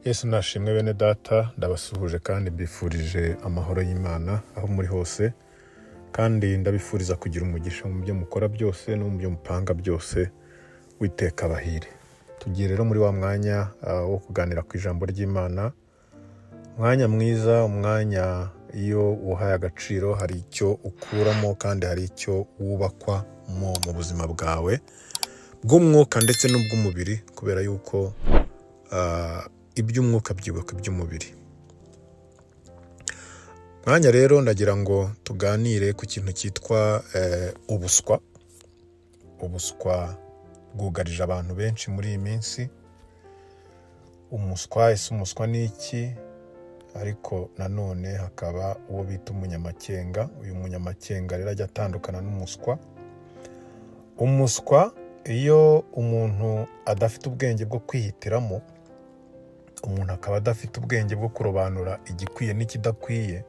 Yesu nashimwe bene data, ndabasuhuje kandi mbifurije amahoro y'Imana aho muri hose, kandi ndabifuriza kugira umugisha mu byo mukora byose no mu byo mupanga byose. Witeka abahire. Tugiye rero muri wa mwanya wo kuganira ku ijambo ry'Imana, umwanya mwiza, umwanya iyo uhaye agaciro hari icyo ukuramo kandi hari icyo wubakwamo mu buzima bwawe bw'umwuka ndetse n'ubw'umubiri, kubera yuko iby'umwuka byubaka iby'umubiri. Mwanya rero ndagira ngo tuganire ku kintu cyitwa ubuswa. Ubuswa bwugarije abantu benshi muri iyi minsi. Umuswa, ese umuswa ni iki? Ariko nanone hakaba uwo bita umunyamakenga. Uyu munyamakenga rero ajya atandukana n'umuswa. Umuswa, iyo umuntu adafite ubwenge bwo kwihitiramo, umuntu akaba adafite ubwenge bwo kurobanura igikwiye n'ikidakwiye,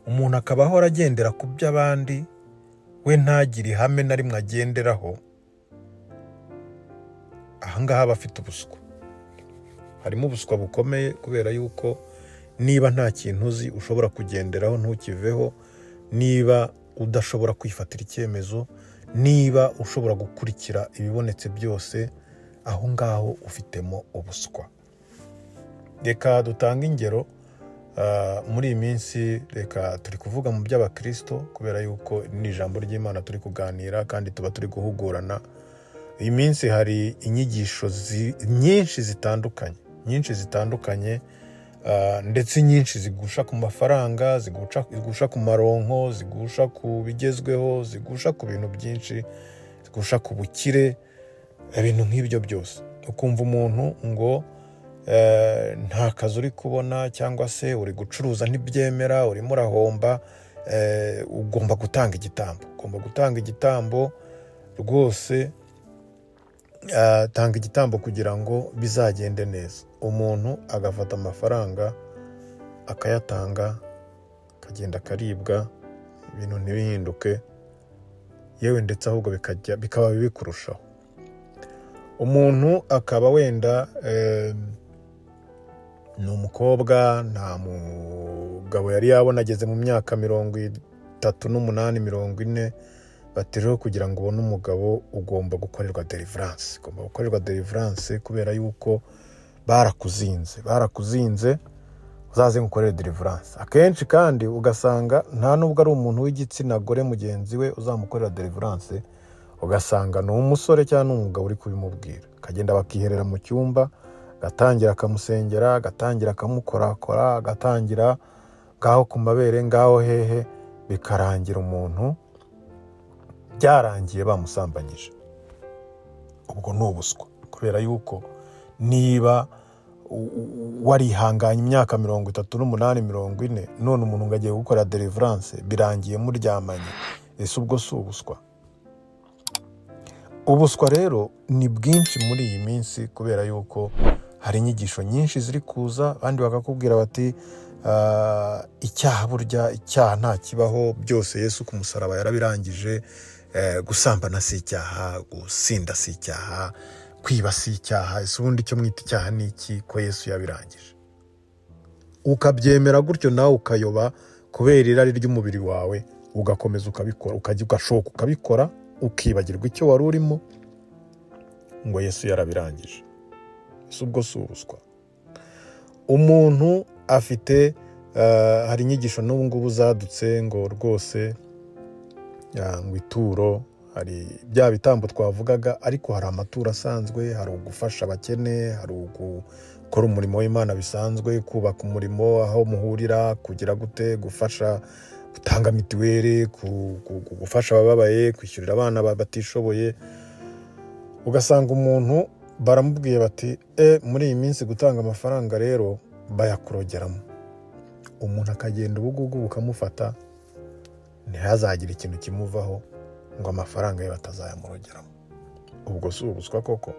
umuntu akaba ahora agendera ku by'abandi, we ntagire ihame na rimwe agenderaho, ahangaha aba afite ubuswa. Harimo ubuswa bukomeye, kubera yuko niba nta kintu uzi ushobora kugenderaho ntukiveho, niba udashobora kwifatira icyemezo, niba ushobora gukurikira ibibonetse byose, aho ngaho ufitemo ubuswa. Reka dutange ingero. Muri iyi minsi reka turi kuvuga mu by'abakirisito, kubera yuko ni ijambo ry'Imana turi kuganira kandi tuba turi guhugurana. Iyi minsi hari inyigisho nyinshi zitandukanye, nyinshi zitandukanye, ndetse nyinshi zigusha ku mafaranga, zigusha ku maronko, zigusha ku bigezweho, zigusha ku bintu byinshi, zigusha ku bukire, ibintu nk'ibyo byose. Ukumva umuntu ngo nta kazi uri kubona, cyangwa se uri gucuruza ntibyemera, urimo urahomba, ugomba gutanga igitambo, ugomba gutanga igitambo rwose, tanga igitambo kugira ngo bizagende neza. Umuntu agafata amafaranga akayatanga, akagenda akaribwa, ibintu ntibihinduke, yewe ndetse ahubwo bikajya bikaba bibi kurushaho. Umuntu akaba wenda ni umukobwa, nta mugabo yari yabona, ageze mu myaka 38, 40, bati rero kugira ngo ubone umugabo ugomba gukorerwa deliverance, ugomba gukorerwa deliverance kubera yuko barakuzinze, barakuzinze, uzaze ngukorere deliverance. Akenshi kandi ugasanga nta nubwo ari umuntu w'igitsina gore mugenzi we uzamukorera deliverance, ugasanga ni umusore cyangwa ni umugabo uri kubimubwira, akagenda bakiherera mu cyumba, agatangira akamusengera, agatangira akamukorakora, agatangira ngaho ku mabere, ngaho hehe, bikarangira umuntu byarangiye bamusambanyije. Ubwo ni ubuswa, kubera yuko niba warihanganye imyaka 38, 40, none umuntu ngo agiye gukora deliverance birangiye muryamanye, ese ubwo si ubuswa? Ubuswa rero ni bwinshi muri iyi minsi, kubera yuko hari inyigisho nyinshi ziri kuza, abandi bakakubwira bati icyaha, burya icyaha nta kibaho, byose Yesu ku musaraba yarabirangije, gusambana si icyaha, gusinda si icyaha, kwiba si icyaha, ese ubundi icyo mwita icyaha ni iki ko Yesu yabirangije? Ukabyemera gutyo, nawe ukayoba kubera irari ry'umubiri wawe, ugakomeza ukabikora, ukajya ugashoka ukabikora, ukibagirwa icyo wari urimo, ngo Yesu yarabirangije. Ese ubwo si ubuswa? Umuntu afite hari inyigisho n'ubu ngubu zadutse ngo rwose ngo ituro, hari bya bitambo twavugaga, ariko hari amaturo asanzwe, hari ugufasha abakene, hari ugukora umurimo w'Imana bisanzwe, kubaka umurimo aho muhurira, kugira gute, gufasha gutanga mituweli, gufasha abababaye, kwishyurira abana batishoboye. Ugasanga umuntu baramubwiye bati muri iyi minsi gutanga amafaranga rero bayakurogeramo. Umuntu akagenda ubugugu bukamufata, ntihazagire ikintu kimuvaho ngo amafaranga ye batazayamurogeramo. Ubwo si ubuswa koko?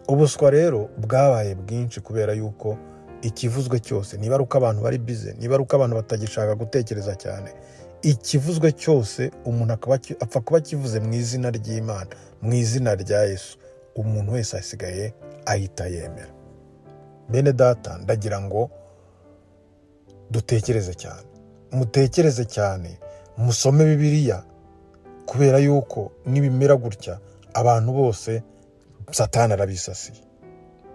Ubuswa rero bwabaye bwinshi, kubera yuko ikivuzwe cyose, niba ari uko abantu bari bize, niba ari uko abantu batagishaka gutekereza cyane, ikivuzwe cyose umuntu akaba apfa kuba akivuze mu izina ry'Imana, mu izina rya Yesu, umuntu wese asigaye ahita yemera. Bene data, ndagira ngo dutekereze cyane, mutekereze cyane, musome Bibiliya, kubera yuko nibimera gutya abantu bose Satani arabisasiye,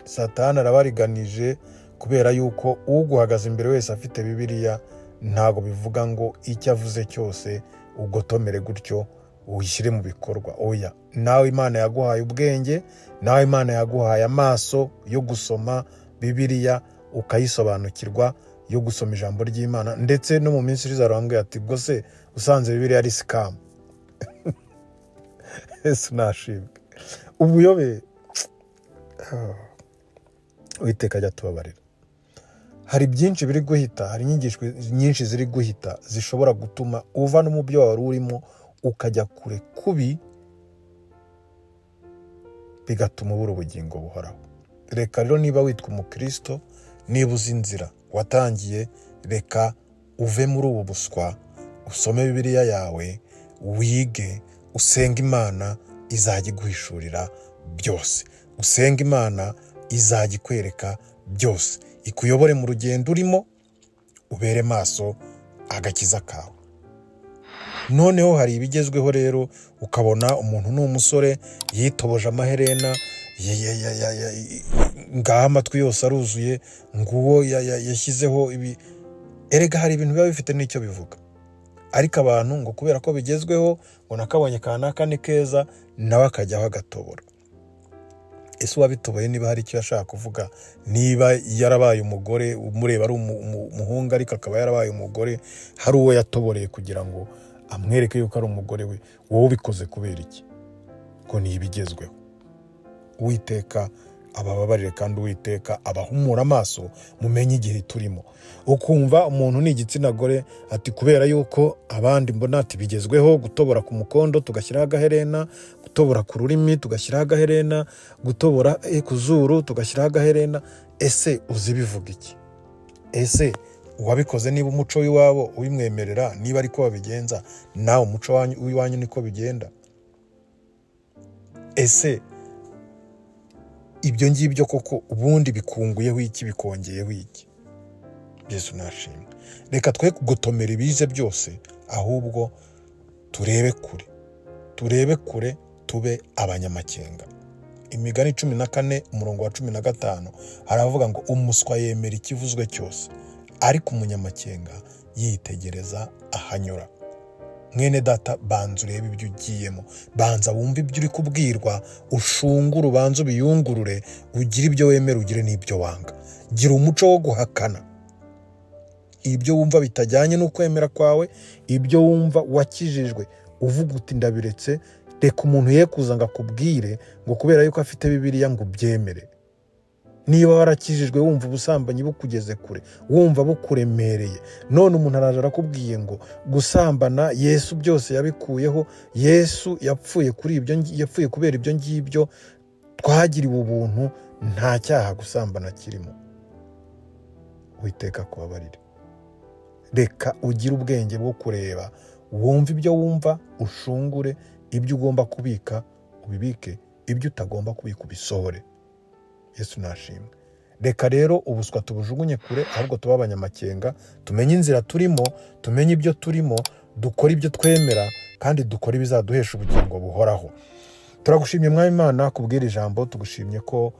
Satani arabariganije, kubera yuko uguhagaze imbere wese afite Bibiliya ntabwo bivuga ngo icyo avuze cyose ugotomere gutyo uyishyire mu bikorwa. Oya, nawe Imana yaguhaye ubwenge, nawe Imana yaguhaye amaso yo gusoma Bibiliya ukayisobanukirwa, yo gusoma ijambo ry'Imana. Ndetse no mu minsi iriza arambwira ati: "Ubwo se usanze Bibiliya ari scam?" Yesu nashimwe. Ubuyobe, Uwiteka ajya atubabarira. Hari byinshi biri guhita, hari inyigisho nyinshi ziri guhita zishobora gutuma uva no mu byo wari urimo ukajya kure kubi, bigatuma ubura ubugingo buhoraho. Reka rero, niba witwa umukristo, niba uzi inzira watangiye, reka uve muri ubu buswa, usome Bibiliya yawe, wige, usenge Imana, izajya iguhishurira byose. Usenge Imana, izajya ikwereka byose, ikuyobore mu rugendo urimo, ubere maso agakiza kawe. Noneho hari ibigezweho rero, ukabona umuntu ni umusore yitoboje amaherena, ngaho amatwi yose aruzuye, nguwo yashyizeho ibi. Erega hari ibintu biba bifite n'icyo bivuga, ariko abantu ngo kubera ko bigezweho, ngo nakabonye kanaka ni keza, nawe akajyaho agatobora. Ese uwabitoboye niba hari icyo yashaka kuvuga, niba yarabaye umugore, umureba ari umuhungu ariko akaba yarabaye umugore, hari uwo yatoboreye kugira ngo amwereke yuko ari umugore we, wowe ubikoze kubera iki? Ngo ni ibigezweho. Uwiteka abababarire kandi Uwiteka abahumura amaso, mumenye igihe turimo. Ukumva umuntu ni igitsina gore ati: "Kubera yuko abandi mbona ati bigezweho gutobora ku mukondo tugashyiraho agaherena, gutobora ku rurimi tugashyiraho agaherena, gutobora ku zuru tugashyiraho agaherena." Ese uzi bivuga iki? Ese uwabikoze, niba umuco w'iwabo ubimwemerera, niba ariko babigenza, nawe umuco w'iwanyu niko bigenda? Ese ibyo ngibyo koko ubundi bikunguyeho iki, bikongeyeho iki? Yesu nashimwe. Reka twe kugotomera ibize byose, ahubwo turebe kure, turebe kure, tube abanyamakenga. Imigani 14 umurongo wa 15 haravuga ngo: "Umuswa yemera ikivuzwe cyose, ariko umunyamakenga yitegereza ahanyura." Mwene data, banza urebe ibyo ugiyemo, banza wumve ibyo uri kubwirwa, ushungure, ubanze ubiyungurure, ugire ibyo wemera, ugire n'ibyo wanga. Gira umuco wo guhakana ibyo wumva bitajyanye n'ukwemera kwawe, ibyo wumva wakijijwe uvuga uti: "Ndabiretse." Reka umuntu ye kuza ngo akubwire ngo kubera yuko afite Bibiliya ngo ubyemere. Niba warakijijwe wumva ubusambanyi bukugeze kure, wumva bukuremereye, none umuntu araje arakubwiye ngo gusambana Yesu byose yabikuyeho, Yesu yapfuye kuri ibyo, yapfuye kubera ibyo ngibyo, twagiriwe ubuntu, nta cyaha gusambana kirimo, Witeka kubabarire. Reka ugire ubwenge bwo kureba, wumve ibyo wumva, ushungure ibyo ugomba kubika ubibike, ibyo utagomba kubika ubisohore. Yesu nashimwe. Reka rero ubuswa tubujugunye kure, ahubwo tube abanyamakenga, tumenye inzira turimo, tumenye ibyo turimo, dukore ibyo twemera kandi dukore ibizaduhesha ubugingo buhoraho. Turagushimye Mwami Imana kubwira ijambo, tugushimye ko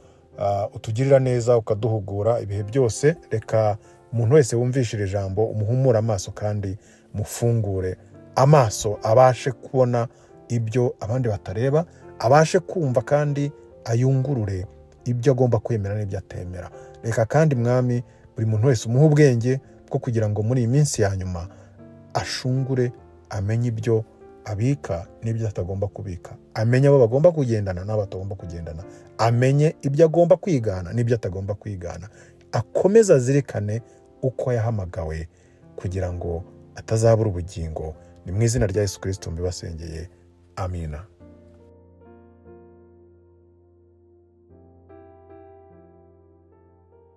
utugirira neza, ukaduhugura ibihe byose. Reka umuntu wese wumvishe iri jambo umuhumure amaso kandi mufungure amaso, abashe kubona ibyo abandi batareba, abashe kumva kandi ayungurure ibyo agomba kwemera n'ibyo atemera. Reka kandi Mwami, buri muntu wese umuhe ubwenge bwo kugira ngo muri iyi minsi ya nyuma ashungure, amenye ibyo abika n'ibyo atagomba kubika, amenye abo bagomba kugendana n'abo batagomba kugendana, amenye ibyo agomba kwigana n'ibyo atagomba kwigana, akomeze azirikane uko yahamagawe kugira ngo atazabura ubugingo. Ni mu izina rya Yesu Kirisito mbibasengeye, amina.